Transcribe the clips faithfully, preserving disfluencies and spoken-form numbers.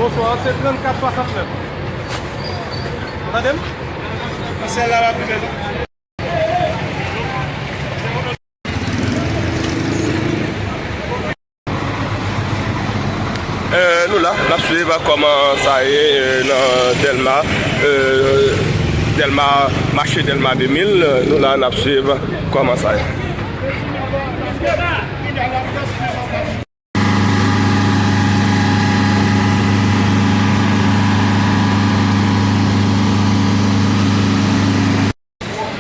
Bonswa, se trannkat swasantnèf. Ou tande m? Sèl la va pi bèl. Euh, nou la, n ap swiv kòman sa ye, euh, nan Dèlma, euh, Dèlma, mache Dèlma de mil, euh, nou la, n ap swiv kòman sa ye.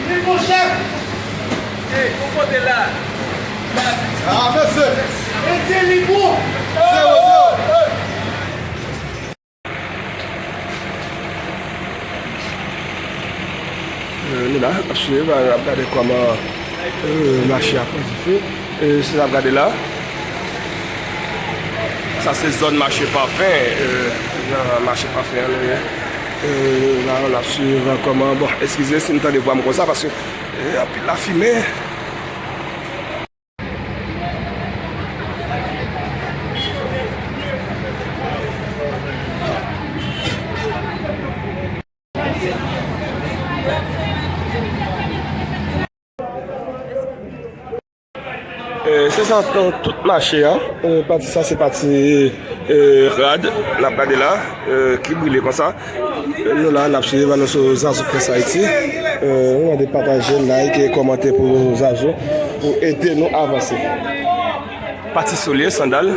Li monchè! Ey, ou kote la? Ah, mesye! Ede li bon! Zewo zewo. Euh, nou la, ap swiv, ap gade kòman, euh, mache a pran dife. Euh, si n ap gade la, sa se zòn mache Pafen, euh, nan mache Pafen an nou ye. Euh, la, n ap swiv kòman, bon, eskize si n tande vwa m konsa, paske, euh, anpil lafimen. Eh, se sa, eh, tout mache a. Eh, pati sa se pati, eh, rad, n ap gade la, eh, ki brile konsa. Eh, nou la, n ap swiv nou sou Zazou Press Haïti. Eh, nou mande pataje, like e kòmante pou Zazou, pou ede nou avanse. Pati solye, sandal.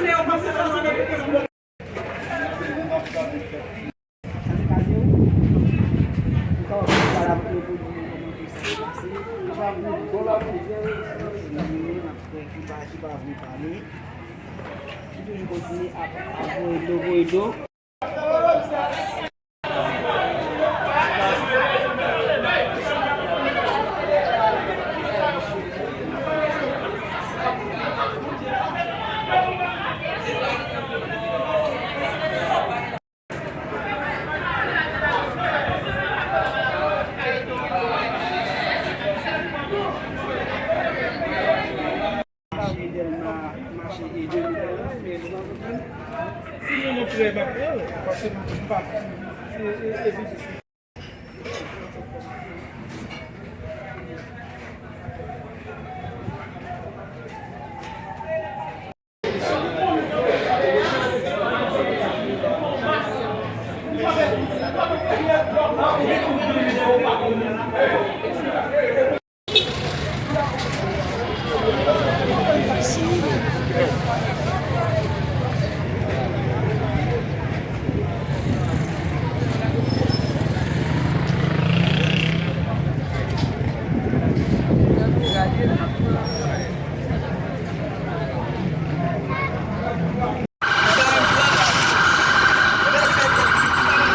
Mache Dèlma, mache e de mil onz, men si nou montre m ap pran l, paske m pa, e, e, e,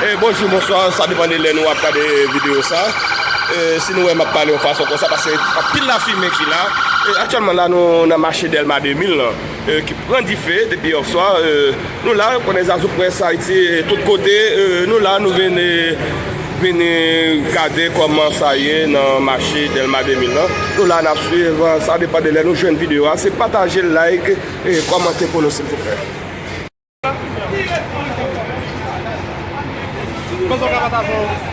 Eh, bonjou, bonswa, sa depann de lè nou ap gade videyo sa. Eh, si nou wè m ap pale yon fason konsa, paske anpil lafimen ki la. Eh, aktyèlman la, nou nan mache Dèlma de mil lan, eh, ki pran dife depi yè swa. Eh, nou la, konnen Zazou Press Haïti, eh, tout kote, eh, nou la, nou vin, eh, vin, eh, gade kòman sa ye nan mache Dèlma de mil lan. Nou la, n ap swiv, sa depann de lè nou jwenn videyo a. Se pataje, like, e kòmante pou nou, silvouplè. Kote w ka pataje?